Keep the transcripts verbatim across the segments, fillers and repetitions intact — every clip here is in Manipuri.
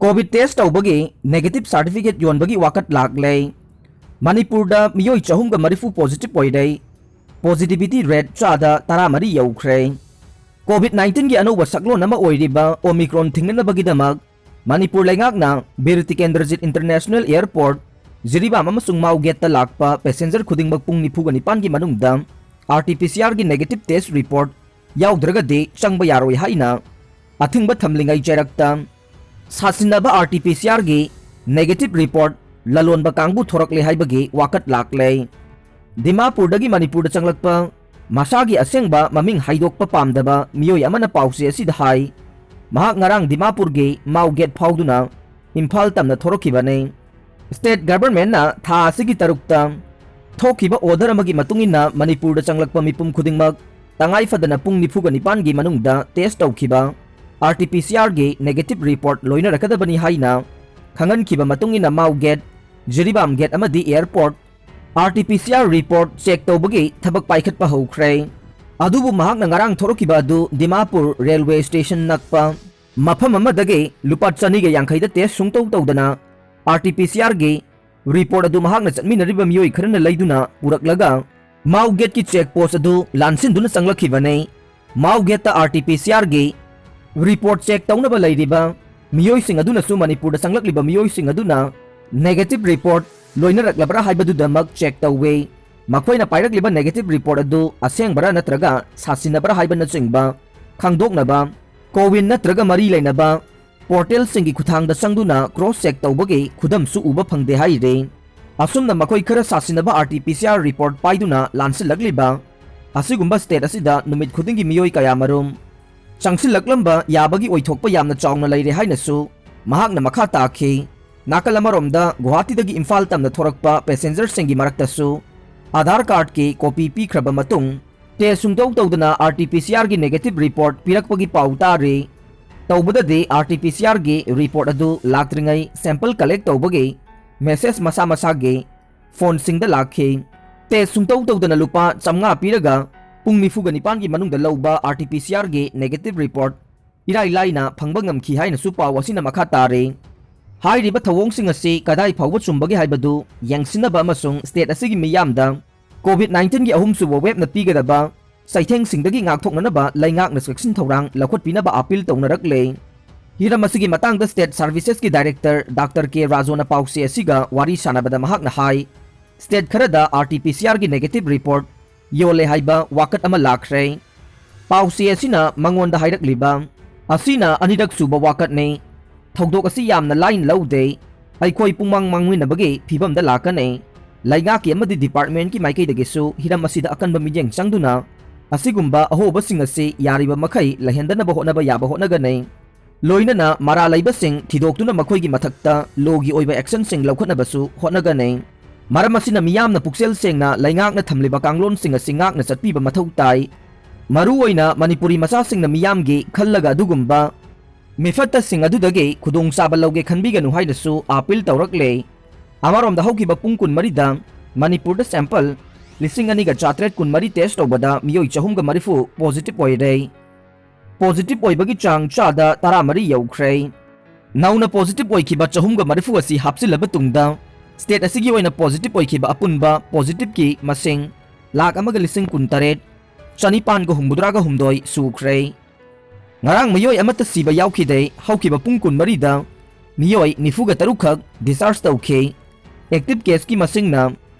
ꯀꯣꯚꯤꯗ ꯇꯦꯁ ꯇꯧꯕꯒꯤ ꯅꯦꯒꯦꯇꯤꯚ ꯁꯥꯔꯇꯤꯐꯤꯀꯦꯠ ꯌꯣꯟꯕꯒꯤ ꯋꯥꯀꯠ ꯂꯥꯛꯂꯦ꯫ ꯃꯅꯤꯄꯨꯔꯗ ꯃꯤꯑꯣꯏ ꯆꯍꯨꯝꯒ ꯃꯔꯤꯐꯨ ꯄꯣꯖꯤꯇꯤꯚ ꯑꯣꯏꯔꯦ꯫ ꯄꯣꯖꯤꯇꯤꯚꯤꯇꯤ ꯔꯦꯠ ꯆꯥꯗ ꯇꯔꯥꯃꯔꯤ ꯌꯧꯈ꯭ꯔꯦ꯫ ꯀꯣꯚꯤꯗ ꯅꯥꯏꯟꯇꯤꯟꯒꯤ ꯑꯅꯧꯕ ꯁꯛꯂꯣꯟ ꯑꯃ ꯑꯣꯏꯔꯤꯕ ꯑꯣꯃꯤꯀ꯭ꯔꯣꯟ ꯊꯤꯡꯅꯅꯕꯒꯤꯗꯃꯛ ꯃꯅꯤꯄꯨꯔ ꯂꯩꯉꯥꯛꯅ ꯕꯤꯔ ꯇꯤꯀꯦꯟꯗ꯭ꯔꯖꯤꯠ ꯏꯟꯇꯔꯅꯦꯁꯅꯦꯜ ꯑꯦꯌꯔꯄꯣꯔꯠ, ꯖꯤꯔꯤꯕꯥꯝ ꯑꯃꯁꯨꯡ ꯃꯥꯎ ꯒꯦꯠꯇ ꯂꯥꯛꯄ ꯄꯦꯁꯦꯟꯖꯔ ꯈꯨꯗꯤꯡꯃꯛ ꯄꯨꯡ ꯅꯤꯐꯨꯒ ꯅꯤꯄꯥꯟꯒꯤ ꯃꯅꯨꯡꯗ ꯑꯥꯔ ꯇꯤ ꯄꯤ ꯁꯤ ꯑꯥꯔꯒꯤ ꯅꯦꯒꯦꯇꯤꯚ ꯇꯦꯁ ꯔꯤꯄꯣꯔꯠ ꯌꯥꯎꯗ꯭ꯔꯒꯗꯤ ꯆꯪꯕ ꯌꯥꯔꯣꯏ ꯍꯥꯏꯅ ꯑꯊꯤꯡꯕ ꯊꯝꯂꯤꯉꯩ ꯆꯩꯔꯛꯇ ꯁꯥꯁꯤꯟꯅꯕ ꯑꯥꯔ ꯇꯤ ꯄꯤ ꯁꯤ ꯑꯥꯔꯒꯤ ꯅꯦꯒꯦꯇꯤꯚ ꯔꯤꯄꯣꯔꯠ ꯂꯂꯣꯟꯕ ꯀꯥꯡꯕꯨ ꯊꯣꯔꯛꯂꯦ ꯍꯥꯏꯕꯒꯤ ꯋꯥꯀꯠ ꯂꯥꯛꯂꯦ꯫ ꯗꯤꯃꯥꯄꯨꯔꯗꯒꯤ ꯃꯅꯤꯄꯨꯔꯗ ꯆꯪꯂꯛꯄ ꯃꯁꯥꯒꯤ ꯑꯁꯦꯡꯕ ꯃꯃꯤꯡ ꯍꯥꯏꯗꯣꯛꯄ ꯄꯥꯝꯗꯕ ꯃꯤꯑꯣꯏ ꯑꯃꯅ ꯄꯥꯎꯆꯦ ꯑꯁꯤꯗ ꯍꯥꯏ, ꯃꯍꯥꯛ ꯉꯔꯥꯡ ꯗꯤꯃꯥꯄꯨꯔꯒꯤ ꯃꯥꯎ ꯒꯦꯠ ꯐꯥꯎꯗꯨꯅ ꯏꯝꯐꯥꯜ ꯇꯝꯅ ꯊꯣꯔꯛꯈꯤꯕꯅꯤ꯫ ꯁ꯭ꯇꯦꯠ ꯒꯚꯔꯟꯃꯦꯟꯠꯅ ꯊꯥ ꯑꯁꯤꯒꯤ ꯇꯔꯨꯛꯇ ꯊꯣꯛꯈꯤꯕ ꯑꯣꯔꯗꯔ ꯑꯃꯒꯤ ꯃꯇꯨꯡ ꯏꯟꯅ ꯃꯅꯤꯄꯨꯔꯗ ꯆꯪꯂꯛꯄ ꯃꯤꯄꯨꯝ ꯈꯨꯗꯤꯡꯃꯛ ꯇꯉꯥꯏ ꯐꯗꯅ ꯄꯨꯡ ꯅꯤꯐꯨꯒ ꯅꯤꯄꯥꯟꯒꯤ ꯃꯅꯨꯡꯗ ꯇꯦꯁ ꯇꯧꯈꯤꯕ ꯑꯥꯔ ꯇꯤ ꯄꯤ ꯁꯤ ꯑꯥꯔꯒꯤ ꯅꯦꯒꯦꯇꯤꯚ ꯔꯤꯄꯣꯔꯠ ꯂꯣꯏꯅꯔꯛꯀꯗꯕꯅꯤ ꯍꯥꯏꯅ ꯈꯪꯍꯟꯈꯤꯕ ꯃꯇꯨꯡ ꯏꯟꯅ ꯃꯥꯎ ꯒꯦꯠ, ꯖꯤꯔꯤꯕꯥꯝ ꯒꯦꯠ ꯑꯃꯗꯤ airport R T P C R report check ꯇꯧꯕꯒꯤ ꯊꯕꯛ ꯄꯥꯏꯈꯠꯄ ꯍꯧꯈ꯭ꯔꯦ꯫ ꯑꯗꯨꯕꯨ ꯃꯍꯥꯛꯅ ꯉꯔꯥꯡ ꯊꯣꯔꯛꯈꯤꯕ ꯑꯗꯨ ꯗꯤꯃꯥꯄꯨꯔ ꯔꯦꯜꯋꯦ ꯁ꯭ꯇꯦꯁꯟ ꯅꯛꯄ ꯃꯐꯝ ꯑꯃꯗꯒꯤ ꯂꯨꯄꯥ ꯆꯅꯤꯒ ꯌꯥꯡꯈꯩꯗ ꯇꯦꯁ ꯁꯨꯡꯇꯧ ꯇꯧꯗꯅ ꯑꯥꯔ ꯇꯤ ꯄꯤ ꯁꯤ ꯑꯥꯔꯒꯤ ꯔꯤꯄꯣꯔꯠ ꯑꯗꯨ ꯃꯍꯥꯛꯅ ꯆꯠꯃꯤꯟꯅꯔꯤꯕ ꯃꯤꯑꯣꯏ ꯈꯔꯅ ꯂꯩꯗꯨꯅ ꯄꯨꯔꯛꯂꯒ ꯃꯥꯎ ꯒꯦꯠꯀꯤ ꯆꯦꯛ ꯄꯣꯁ ꯑꯗꯨ ꯂꯥꯟꯁꯤꯟꯗꯨꯅ ꯆꯪꯂꯛꯈꯤꯕꯅꯤ꯫ ꯃꯥꯎ ꯒꯦꯠꯇ ꯑꯥꯔ ꯇꯤ ꯄꯤ ꯁꯤ ꯑꯥꯔꯒꯤ ꯔꯤꯄꯣꯔꯠ ꯆꯦꯛ ꯇꯧꯅꯕ ꯂꯩꯔꯤꯕ ꯃꯤꯑꯣꯏꯁꯤꯡ ꯑꯗꯨꯅꯁꯨ ꯃꯅꯤꯄꯨꯔꯗ ꯆꯪꯂꯛꯂꯤꯕ ꯃꯤꯑꯣꯏꯁꯤꯡ ꯑꯗꯨꯅ ꯅꯦꯒꯦꯇꯤꯚ ꯔꯤꯄꯣꯔꯠ ꯂꯣꯏꯅꯔꯛꯂꯕ꯭ꯔꯥ ꯍꯥꯏꯕꯗꯨꯗꯃꯛ ꯆꯦꯛ ꯇꯧꯏ꯫ ꯃꯈꯣꯏꯅ ꯄꯥꯏꯔꯛꯂꯤꯕ ꯅꯦꯒꯦꯇꯤꯚ ꯔꯤꯄꯣꯔꯠ ꯑꯗꯨ ꯑꯁꯦꯡꯕꯔꯥ ꯅꯠꯇ꯭ꯔꯒ ꯁꯥꯁꯤꯟꯅꯕ꯭ꯔꯥ ꯍꯥꯏꯕꯅꯆꯤꯡꯕ ꯈꯪꯗꯣꯛꯅꯕ ꯀꯣꯋꯤꯟ ꯅꯠꯇ꯭ꯔꯒ ꯃꯔꯤ ꯂꯩꯅꯕ ꯄꯣꯔꯇꯦꯜꯁꯤꯡꯒꯤ ꯈꯨꯠꯊꯥꯡꯗ ꯆꯪꯗꯨꯅ ꯀ꯭ꯔꯣꯁ ꯆꯦꯛ ꯇꯧꯕꯒꯤ ꯈꯨꯗꯝꯁꯨ ꯎꯕ ꯐꯪꯗꯦ ꯍꯥꯏꯔꯤ꯫ ꯑꯁꯨꯝꯅ ꯃꯈꯣꯏ ꯈꯔ ꯁꯥꯁꯤꯟꯅꯕ R T P C R report ꯄꯥꯏꯗꯨꯅ ꯂꯥꯟꯁꯤꯜꯂꯛꯂꯤꯕ ꯑꯁꯤꯒꯨꯝꯕ ꯁ꯭ꯇꯦꯠ ꯑꯁꯤꯗ ꯅꯨꯃꯤꯠ ꯈꯨꯗꯤꯡꯒꯤ ꯃꯤꯑꯣꯏ ꯀꯌꯥꯃꯔꯨꯝ ꯆꯪꯁꯤꯜꯂꯛꯂꯝꯕ ꯌꯥꯕꯒꯤ ꯑꯣꯏꯊꯣꯛꯄ ꯌꯥꯝꯅ ꯆꯥꯎꯅ ꯂꯩꯔꯦ ꯍꯥꯏꯅꯁꯨ ꯃꯍꯥꯛꯅ ꯃꯈꯥ ꯇꯥꯈꯤ꯫ ꯅꯥꯀꯜ ꯑꯃꯔꯣꯝꯗ ꯒꯨꯋꯥꯍꯥꯇꯤꯗꯒꯤ ꯏꯝꯐꯥꯜ ꯇꯝꯅ ꯊꯣꯔꯛꯄ ꯄꯦꯁꯦꯟꯖꯔꯁꯤꯡꯒꯤ ꯃꯔꯛꯇꯁꯨ ꯑꯥꯙꯥꯔ ꯀꯥꯔꯗꯀꯤ ꯀꯣꯄꯤ ꯄꯤꯈ꯭ꯔꯕ ꯃꯇꯨꯡ ꯇꯦꯁ ꯁꯨꯡꯇꯧ ꯇꯧꯗꯅ ꯑꯥꯔ ꯇꯤ ꯄꯤ ꯁꯤ ꯑꯥꯔꯒꯤ ꯅꯦꯒꯦꯇꯤꯚ ꯔꯤꯄꯣꯔꯠ ꯄꯤꯔꯛꯄꯒꯤ ꯄꯥꯎ ꯇꯥꯔꯤ꯫ ꯇꯧꯕꯗꯗꯤ ꯑꯥꯔ ꯇꯤ ꯄꯤ ꯁꯤ ꯑꯥꯔꯒꯤ ꯔꯤꯄꯣꯔꯠ ꯑꯗꯨ ꯂꯥꯛꯇ꯭ꯔꯤꯉꯩ ꯁꯦꯝꯄꯜ ꯀꯂꯦꯛ ꯇꯧꯕꯒꯤ ꯃꯦꯁꯦꯖ ꯃꯁꯥ ꯃꯁꯥꯒꯤ ꯐꯣꯟꯁꯤꯡꯗ ꯂꯥꯛꯈꯤ꯫ ꯇꯦꯁ ꯁꯨꯡꯇꯧ ꯇꯧꯗꯅ ꯂꯨꯄꯥ ꯆꯥꯝꯃꯉꯥ ꯄꯤꯔꯒ ꯄꯨꯡ ꯅꯤꯐꯨꯒ ꯅꯤꯄꯥꯟꯒꯤ ꯃꯅꯨꯡꯗ ꯂꯧꯕ ꯑꯥꯔ ꯇꯤ ꯄꯤ ꯁꯤ ꯑꯥꯔꯒꯤ ꯅꯦꯒꯦꯇꯤꯚ ꯔꯤꯄꯣꯔꯠ ꯏꯔꯥꯏ ꯂꯥꯏꯅ ꯐꯪꯕ ꯉꯝꯈꯤ ꯍꯥꯏꯅꯁꯨ ꯄꯥꯎ ꯑꯁꯤꯅ ꯃꯈꯥ ꯇꯥꯔꯤ꯫ ꯍꯥꯏꯔꯤꯕ ꯊꯧꯑꯣꯡꯁꯤꯡ ꯑꯁꯤ ꯀꯗꯥꯏ ꯐꯥꯎꯕ ꯆꯨꯝꯕꯒꯦ ꯍꯥꯏꯕꯗꯨ ꯌꯦꯡꯁꯤꯟꯅꯕ ꯑꯃꯁꯨꯡ state ꯑꯁꯤꯒꯤ ꯃꯤꯌꯥꯝꯗ COVID nineteenꯒꯤ ꯑꯍꯨꯝꯁꯨꯕ waveꯅ ꯄꯤꯒꯗꯕ ꯆꯩꯊꯦꯡꯁꯤꯡꯗꯒꯤ ꯉꯥꯛꯊꯣꯛꯅꯅꯕ ꯂꯩꯉꯥꯛꯅ ꯆꯦꯛꯁꯤꯟ ꯊꯧꯔꯥꯡ ꯂꯧꯈꯠꯄꯤꯅꯕ appeal ꯇꯧꯅꯔꯛꯂꯦ꯫ ꯍꯤꯔꯝ ꯑꯁꯤꯒꯤ ꯃꯇꯥꯡꯗ state servicesꯀꯤ director Doctor K ꯔꯥꯖꯨꯅ ꯄꯥꯎꯆꯦ ꯑꯁꯤꯒ ꯋꯥꯔꯤ ꯁꯥꯟꯅꯕꯗ ꯃꯍꯥꯛꯅ ꯍꯥꯏ, state ꯈꯔꯗ RT-PCRꯒꯤ negative report ꯌꯣꯜꯂꯦ ꯍꯥꯏꯕ ꯋꯥꯀꯠ ꯑꯃ ꯂꯥꯛꯈ꯭ꯔꯦ꯫ ꯄꯥꯎꯆꯦ ꯑꯁꯤꯅ ꯃꯉꯣꯟꯗ ꯍꯥꯏꯔꯛꯂꯤꯕ ꯑꯁꯤꯅ ꯑꯅꯤꯔꯛ ꯁꯨꯕ ꯋꯥꯀꯠꯅꯤ꯫ ꯊꯧꯗꯣꯛ ꯑꯁꯤ ꯌꯥꯝꯅ ꯂꯥꯏꯅ ꯂꯧꯗꯦ꯫ ꯑꯩꯈꯣꯏ ꯄꯨꯡꯃꯥꯡ ꯃꯥꯡꯃꯤꯟꯅꯕꯒꯤ ꯐꯤꯚꯝꯗ ꯂꯥꯛꯀꯅꯤ꯫ ꯂꯩꯉꯥꯛꯀꯤ ꯑꯃꯗꯤ departmentꯀꯤ ꯃꯥꯏꯀꯩꯗꯒꯤꯁꯨ ꯍꯤꯔꯝ ꯑꯁꯤꯗ ꯑꯀꯟꯕ ꯃꯤꯠꯌꯦꯡ ꯆꯪꯗꯨꯅ ꯑꯁꯤꯒꯨꯝꯕ ꯑꯍꯣꯕꯁꯤꯡ ꯑꯁꯤ ꯌꯥꯔꯤꯕ ꯃꯈꯩ ꯂꯩꯍꯟꯗꯅꯕ ꯍꯣꯠꯅꯕ ꯌꯥꯕ ꯍꯣꯠꯅꯒꯅꯤ꯫ ꯂꯣꯏꯅꯅ ꯃꯔꯥꯜ ꯂꯩꯕꯁꯤꯡ ꯊꯤꯗꯣꯛꯇꯨꯅ ꯃꯈꯣꯏꯒꯤ ꯃꯊꯛꯇ lawꯒꯤ ꯑꯣꯏꯕ actionꯁꯤꯡ ꯂꯧꯈꯠꯅꯕꯁꯨ ꯍꯣꯠꯅꯒꯅꯤ꯫ ꯃꯔꯝ ꯑꯁꯤꯅ ꯃꯤꯌꯥꯝꯅ ꯄꯨꯛꯆꯦꯜ ꯁꯦꯡꯅ ꯂꯩꯉꯥꯛꯅ ꯊꯝꯂꯤꯕ ꯀꯥꯡꯂꯣꯟꯁꯤꯡ ꯑꯁꯤ ꯉꯥꯛꯅ ꯆꯠꯄꯤꯕ ꯃꯊꯧ ꯇꯥꯏ꯫ ꯃꯔꯨꯑꯣꯏꯅ ꯃꯅꯤꯄꯨꯔꯤ ꯃꯆꯥꯁꯤꯡꯅ ꯃꯤꯌꯥꯝꯒꯤ ꯈꯜꯂꯒ ꯑꯗꯨꯒꯨꯝꯕ ꯃꯤꯐꯠꯇꯁꯤꯡ ꯑꯗꯨꯗꯒꯤ ꯈꯨꯗꯣꯡꯆꯥꯕ ꯂꯧꯒꯦ ꯈꯟꯕꯤꯒꯅꯨ ꯍꯥꯏꯅꯁꯨ appeal ꯇꯧꯔꯛꯂꯦ꯫ ꯑꯃꯔꯣꯝꯗ ꯍꯧꯈꯤꯕ ꯄꯨꯡ ꯀꯨꯟꯃꯔꯤꯗ ꯃꯅꯤꯄꯨꯔꯗ sample ꯂꯤꯁꯤꯡ ꯑꯅꯤꯒ ꯆꯥꯇ꯭ꯔꯦꯠ ꯀꯨꯟꯃꯔꯤ test ꯇꯧꯕꯗ ꯃꯤꯑꯣꯏ ꯆꯍꯨꯝꯒ ꯃꯔꯤꯐꯨ positive ꯑꯣꯏꯔꯦ꯫ Positive ꯑꯣꯏꯕꯒꯤ ꯆꯥꯡ ꯆꯥꯗ ꯇꯔꯥꯃꯔꯤ ꯌꯧꯈ꯭ꯔꯦ꯫ ꯅꯧꯅ positive ꯑꯣꯏꯈꯤꯕ ꯆꯍꯨꯝꯒ ꯃꯔꯤꯐꯨ ꯑꯁꯤ ꯍꯥꯞꯆꯤꯜꯂꯕ ꯇꯨꯡꯗ state ꯑꯁꯤꯒꯤ ꯑꯣꯏꯅ positive ꯑꯣꯏꯈꯤꯕ ꯑꯄꯨꯟꯕ positiveꯀꯤ ꯃꯁꯤꯡ ꯂꯥꯈ ꯑꯃꯒ ꯂꯤꯁꯤꯡ ꯀꯨꯟꯇꯔꯦꯠ ꯆꯅꯤꯄꯥꯟꯒ ꯍꯨꯝꯐꯨꯇꯔꯥꯒ ꯍꯨꯝꯗꯣꯏ ꯁꯨꯈ꯭ꯔꯦ꯫ ꯉꯔꯥꯡ ꯃꯤꯑꯣꯏ ꯑꯃꯠꯇ ꯁꯤꯕ ꯌꯥꯎꯈꯤꯗꯦ꯫ ꯍꯧꯈꯤꯕ ꯄꯨꯡ ꯀꯨꯟꯃꯔꯤꯗ ꯃꯤꯑꯣꯏ ꯅꯤꯐꯨꯒ ꯇꯔꯨꯛ ꯈꯛ discharge ꯇꯧꯈꯤ꯫ Active caseꯀꯤ ꯃꯁꯤꯡꯅ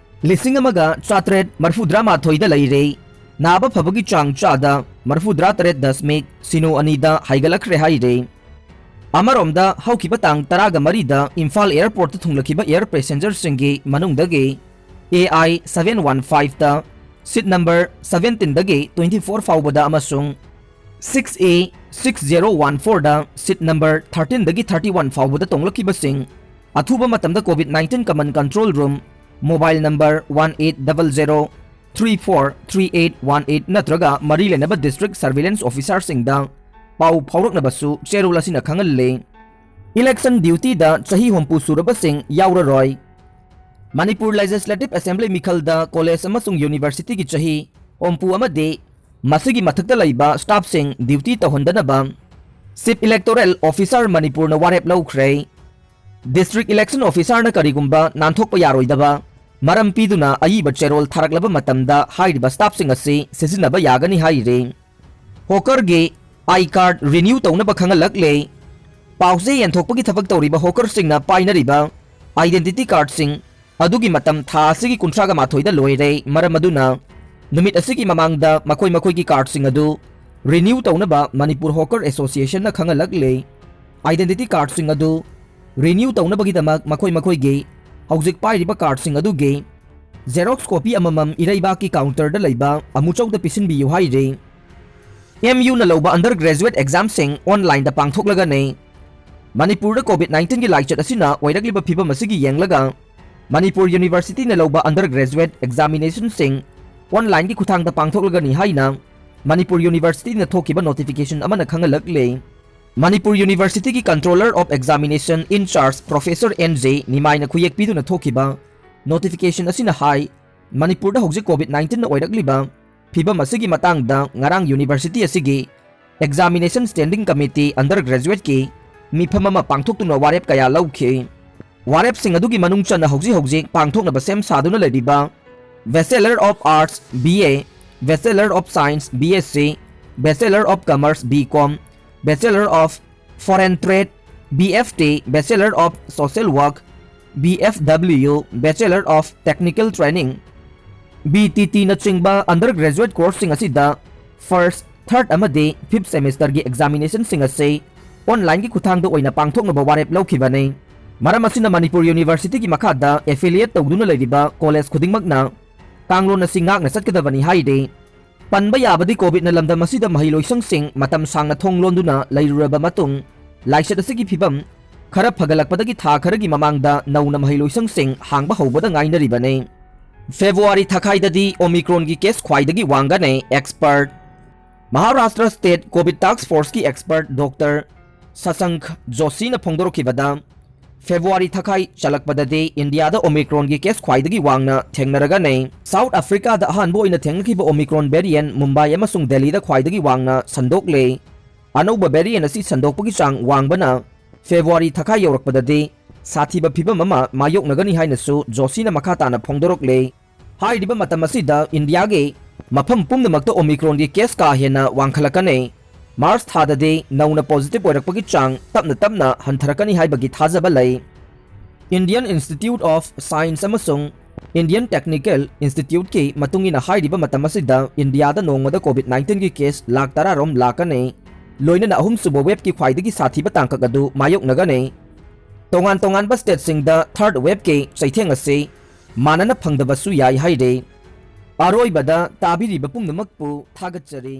ꯂꯤꯁꯤꯡ ꯑꯃꯒ ꯆꯥꯇ꯭ꯔꯦꯠ ꯃꯔꯤꯐꯨꯇꯔꯥ ꯃꯥꯊꯣꯏꯗ ꯂꯩꯔꯦ꯫ ꯅꯥꯕ ꯐꯕꯒꯤ ꯆꯥꯡ ꯆꯥꯗ ꯃꯔꯤꯐꯨꯇꯔꯥ ꯇꯔꯦꯠ ꯗꯁꯃꯤꯛ ꯁꯤꯅꯣ ꯑꯅꯤꯗ ꯍꯥꯏꯒꯠꯂꯛꯈ꯭ꯔꯦ ꯍꯥꯏꯔꯦ꯫ ꯑꯃꯔꯣꯝꯗ ꯍꯧꯈꯤꯕ ꯇꯥꯡ ꯇꯔꯥꯒ ꯃꯔꯤꯗ ꯏꯝꯐꯥꯜ airportꯇ ꯊꯨꯡꯂꯛꯈꯤꯕ air passengerꯁꯤꯡꯒꯤ ꯃꯅꯨꯡꯗꯒꯤ AI seven one fiveꯇ seat number seventeenꯗꯒꯤ twenty four ꯐꯥꯎꯕꯗ ꯑꯃꯁꯨꯡ six A six zero one fourꯗ seat number thirteenꯗꯒꯤ thirty one ꯐꯥꯎꯕꯗ ꯇꯣꯡꯂꯛꯈꯤꯕꯁꯤꯡ ꯑꯊꯨꯕ ꯃꯇꯝꯗ COVID nineteen common control room, mobile number one eight double zero three four three eight one eight ꯅꯠꯇ꯭ꯔꯒ ꯃꯔꯤ ꯂꯩꯅꯕ district surveillance officerꯁꯤꯡꯗ ꯄꯥꯎ ꯐꯥꯎꯔꯛꯅꯕꯁꯨ ꯆꯦꯔꯣꯜ ꯑꯁꯤꯅ ꯈꯪꯍꯜꯂꯤ꯫ Election dutyꯗ ꯆꯍꯤ ꯍꯨꯝꯐꯨ ꯁꯨꯔꯕꯁꯤꯡ ꯌꯥꯎꯔꯔꯣꯏ꯫ ꯃꯅꯤꯄꯨꯔ Legislative Assembly ꯃꯤꯈꯜꯗ college ꯑꯃꯁꯨꯡ universityꯒꯤ ꯆꯍꯤ ꯍꯨꯝꯐꯨ ꯑꯃꯗꯤ ꯃꯁꯤꯒꯤ ꯃꯊꯛꯇ ꯂꯩꯕ staffꯁꯤꯡ duty ꯇꯧꯍꯟꯗꯅꯕ Chief Electoral Officer ꯃꯅꯤꯄꯨꯔꯅ ꯋꯥꯔꯦꯞ ꯂꯧꯈ꯭ꯔꯦ꯫ District Election Officerꯅ ꯀꯔꯤꯒꯨꯝꯕ ꯅꯥꯟꯊꯣꯛꯄ ꯌꯥꯔꯣꯏꯗꯕ ꯃꯔꯝ ꯄꯤꯗꯨꯅ ꯑꯏꯕ ꯆꯦꯔꯣꯜ ꯊꯥꯔꯛꯂꯕ ꯃꯇꯝꯗ ꯍꯥꯏꯔꯤꯕ staffꯁꯤꯡ ꯑꯁꯤ ꯁꯤꯖꯤꯟꯅꯕ ꯌꯥꯒꯅꯤ ꯍꯥꯏꯔꯤ꯫ Hawkerꯒꯤ I card renew ꯇꯧꯅꯕ ꯈꯪꯍꯜꯂꯛꯂꯦ꯫ ꯄꯥꯎꯆꯦ ꯌꯦꯟꯊꯣꯛꯄꯒꯤ ꯊꯕꯛ ꯇꯧꯔꯤꯕ hawkerꯁꯤꯡꯅ ꯄꯥꯏꯅꯔꯤꯕ identity cardꯁꯤꯡ ꯑꯗꯨꯒꯤ ꯃꯇꯝ ꯊꯥ ꯑꯁꯤꯒꯤ ꯀꯨꯟꯊ꯭ꯔꯥꯒ ꯃꯥꯊꯣꯏꯗ ꯂꯣꯏꯔꯦ꯫ ꯃꯔꯝ ꯑꯗꯨꯅ ꯅꯨꯃꯤꯠ ꯑꯁꯤꯒꯤ ꯃꯃꯥꯡꯗ ꯃꯈꯣꯏ ꯃꯈꯣꯏꯒꯤ cardꯁꯤꯡ ꯑꯗꯨ renew ꯇꯧꯅꯕ ꯃꯅꯤꯄꯨꯔ Hawker Associationꯅ ꯈꯪꯍꯜꯂꯛꯂꯦ꯫ Identity cardꯁꯤꯡ ꯑꯗꯨ renew ꯇꯧꯅꯕꯒꯤꯗꯃꯛ ꯃꯈꯣꯏ ꯃꯈꯣꯏꯒꯤ ꯍꯧꯖꯤꯛ ꯄꯥꯏꯔꯤꯕ cardꯁꯤꯡ ꯑꯗꯨꯒꯤ xerox copy ꯑꯃꯃꯝ ꯏꯔꯩꯕꯥꯛꯀꯤ counterꯗ ꯂꯩꯕ ꯑꯃꯨꯆꯧꯗ ꯄꯤꯁꯤꯟꯕꯤꯌꯨ ꯍꯥꯏꯔꯤ꯫ MUꯅ ꯂꯧꯕ undergraduate examꯁꯤꯡ onlineꯗ ꯄꯥꯡꯊꯣꯛꯂꯒꯅꯤ꯫ ꯃꯅꯤꯄꯨꯔꯗ COVID nineteenꯒꯤ ꯂꯥꯏꯆꯠ ꯑꯁꯤꯅ ꯑꯣꯏꯔꯛꯂꯤꯕ ꯐꯤꯚꯝ ꯑꯁꯤꯒꯤ ꯌꯦꯡꯂꯒ ꯃꯅꯤꯄꯨꯔ Universityꯅ ꯂꯧꯕ undergraduate examinationꯁꯤꯡ onlineꯒꯤ ꯈꯨꯠꯊꯥꯡꯗ ꯄꯥꯡꯊꯣꯛꯂꯒꯅꯤ ꯍꯥꯏꯅ ꯃꯅꯤꯄꯨꯔ Universityꯅ ꯊꯣꯛꯈꯤꯕ notification ꯑꯃꯅ ꯈꯪꯍꯜꯂꯛꯂꯦ꯫ Manipur Universityꯒꯤ Controller of Examination in charge Professor N J ꯅꯤꯃꯥꯏꯅ ꯈꯨꯌꯦꯛ ꯄꯤꯗꯨꯅ ꯊꯣꯛꯈꯤꯕ notification ꯑꯁꯤꯅ ꯍꯥꯏ, ꯃꯅꯤꯄꯨꯔꯗ ꯍꯧꯖꯤꯛ COVID nineteenꯅ ꯑꯣꯏꯔꯛꯂꯤꯕ ꯐꯤꯚꯝ ꯑꯁꯤꯒꯤ ꯃꯇꯥꯡꯗ ꯉꯔꯥꯡ university ꯑꯁꯤꯒꯤ Examination Standing Committee undergraduateꯀꯤ ꯃꯤꯐꯝ ꯑꯃ ꯄꯥꯡꯊꯣꯛꯇꯨꯅ ꯋꯥꯔꯦꯞ ꯀꯌꯥ ꯂꯧꯈꯤ꯫ ꯋꯥꯔꯦꯞꯁꯤꯡ ꯑꯗꯨꯒꯤ ꯃꯅꯨꯡ ꯆꯟꯅ ꯍꯧꯖꯤꯛ ꯍꯧꯖꯤꯛ ꯄꯥꯡꯊꯣꯛꯅꯕ ꯁꯦꯝ ꯁꯥꯗꯨꯅ ꯂꯩꯔꯤꯕ Bachelor of Arts, B A, Bachelor of Science, B S C, Bachelor of Commerce, B Com, Bachelor of Foreign Trade, B F T, Bachelor of Social Work, B F W, Bachelor of Technical Training, B T T ꯅꯆꯤꯡꯕ undergraduate courseꯁꯤꯡ ꯑꯁꯤꯗ first, third ꯑꯃꯗꯤ fifth semesterꯒꯤ examinationꯁꯤꯡ ꯑꯁꯤ onlineꯒꯤ ꯈꯨꯠꯊꯥꯡꯗ ꯑꯣꯏꯅ ꯄꯥꯡꯊꯣꯛꯅꯕ ꯋꯥꯔꯦꯞ ꯂꯧꯈꯤꯕꯅꯤ꯫ ꯃꯔꯝ ꯑꯁꯤꯅ ꯃꯅꯤꯄꯨꯔ Universityꯒꯤ ꯃꯈꯥꯗ affiliate ꯇꯧꯗꯨꯅ ꯂꯩꯔꯤꯕ college ꯈꯨꯗꯤꯡꯃꯛꯅ ꯀꯥꯡꯂꯣꯟ ꯑꯁꯤ ꯉꯥꯛꯅ ꯆꯠꯀꯗꯕꯅꯤ ꯍꯥꯏꯔꯤ꯫ ꯄꯟꯕ ꯌꯥꯕꯗꯤ, COVIDꯅ ꯂꯝꯗꯝ ꯑꯁꯤꯗ ꯃꯍꯩꯂꯣꯏꯁꯪꯁꯤꯡ ꯃꯇꯝ ꯁꯥꯡꯅ ꯊꯣꯡ ꯂꯣꯟꯗꯨꯅ ꯂꯩꯔꯨꯔꯕ ꯃꯇꯨꯡ, ꯂꯥꯏꯆꯠ ꯑꯁꯤꯒꯤ ꯐꯤꯚꯝ ꯈꯔ ꯐꯒꯠꯂꯛꯄꯗꯒꯤ ꯊꯥ ꯈꯔꯒꯤ ꯃꯃꯥꯡꯗ ꯅꯧꯅ ꯃꯍꯩꯂꯣꯏꯁꯪꯁꯤꯡ ꯍꯥꯡꯕ ꯍꯧꯕꯗ ꯉꯥꯏꯅꯔꯤꯕꯅꯤ꯫ February ꯊꯥꯈꯥꯏꯗꯗꯤ Omicronꯒꯤ case ꯈ꯭ꯋꯥꯏꯗꯒꯤ ꯋꯥꯡꯒꯅꯤ꯫ Expert, Maharashtra State COVID Task Forceꯀꯤ expert Doctor Shashank Joshiꯅ ꯐꯣꯡꯗꯣꯔꯛꯈꯤꯕꯗ, February ꯊꯥꯈꯥꯏ ꯆꯜꯂꯛꯄꯗꯗꯤ ꯏꯟꯗꯤꯌꯥꯗ Omicronꯒꯤ case ꯈ꯭ꯋꯥꯏꯗꯒꯤ ꯋꯥꯡꯅ ꯊꯦꯡꯅꯔꯒꯅꯤ꯫ South Africaꯗ ꯑꯍꯥꯟꯕ ꯑꯣꯏꯅ ꯊꯦꯡꯅꯈꯤꯕ Omicron variant ꯃꯨꯝꯕꯥꯏ ꯑꯃꯁꯨꯡ ꯗꯦꯜꯂꯤꯗ ꯈ꯭ꯋꯥꯏꯗꯒꯤ ꯋꯥꯡꯅ ꯁꯟꯗꯣꯛꯂꯦ꯫ ꯑꯅꯧꯕ variant ꯑꯁꯤ ꯁꯟꯗꯣꯛꯄꯒꯤ ꯆꯥꯡ ꯋꯥꯡꯕꯅ February ꯊꯈꯥꯏ ꯌꯧꯔꯛꯄꯗꯗꯤ ꯁꯥꯊꯤꯕ ꯐꯤꯚꯝ ꯑꯃ ꯃꯥꯌꯣꯛꯅꯒꯅꯤ ꯍꯥꯏꯅꯁꯨ ꯖꯣꯁꯤꯅ ꯃꯈꯥ ꯇꯥꯅ ꯐꯣꯡꯗꯣꯔꯛꯂꯦ꯫ ꯍꯥꯏꯔꯤꯕ ꯃꯇꯝ ꯑꯁꯤꯗ ꯏꯟꯗꯤꯌꯥꯒꯤ ꯃꯐꯝ ꯄꯨꯝꯅꯃꯛꯇ Omicronꯒꯤ case ꯀꯥ ꯍꯦꯟꯅ ꯋꯥꯡꯈꯠꯂꯛꯀꯅꯤ꯫ March ꯊꯥꯗꯗꯤ ꯅꯧꯅ positive ꯑꯣꯏꯔꯛꯄꯒꯤ ꯆꯥꯡ ꯇꯞꯅ ꯇꯞꯅ ꯍꯟꯊꯔꯛꯀꯅꯤ ꯍꯥꯏꯕꯒꯤ ꯊꯥꯖꯕ ꯂꯩ꯫ Indian Institute of Science ꯑꯃꯁꯨꯡ Indian Technical Instituteꯀꯤ ꯃꯇꯨꯡ ꯏꯟꯅ ꯍꯥꯏꯔꯤꯕ ꯃꯇꯝ ꯑꯁꯤꯗ ꯏꯟꯗꯤꯌꯥꯗ ꯅꯣꯡꯃꯗ COVID nineteenꯒꯤ case ꯂꯥꯈ ꯇꯔꯥ ꯔꯣꯝ ꯂꯥꯛꯀꯅꯤ꯫ ꯂꯣꯏꯅꯅ ꯑꯍꯨꯝꯁꯨꯕ waveꯀꯤ ꯈ꯭ꯋꯥꯏꯗꯒꯤ ꯁꯥꯊꯤꯕ ꯇꯥꯡꯀꯛ ꯑꯗꯨ ꯃꯥꯌꯣꯛꯅꯒꯅꯤ꯫ ꯇꯣꯉꯥꯟ ꯇꯣꯉꯥꯟꯕ stateꯁꯤꯡꯗ third waveꯀꯤ ꯆꯩꯊꯦꯡ ꯑꯁꯤ ꯃꯥꯟꯅꯅ ꯐꯪꯗꯕꯁꯨ ꯌꯥꯏ ꯍꯥꯏꯔꯤ꯫ ꯑꯔꯣꯏꯕꯗ ꯇꯥꯕꯤꯔꯤꯕ ꯄꯨꯝꯅꯃꯛꯄꯨ ꯊꯥꯒꯠꯆꯔꯤ꯫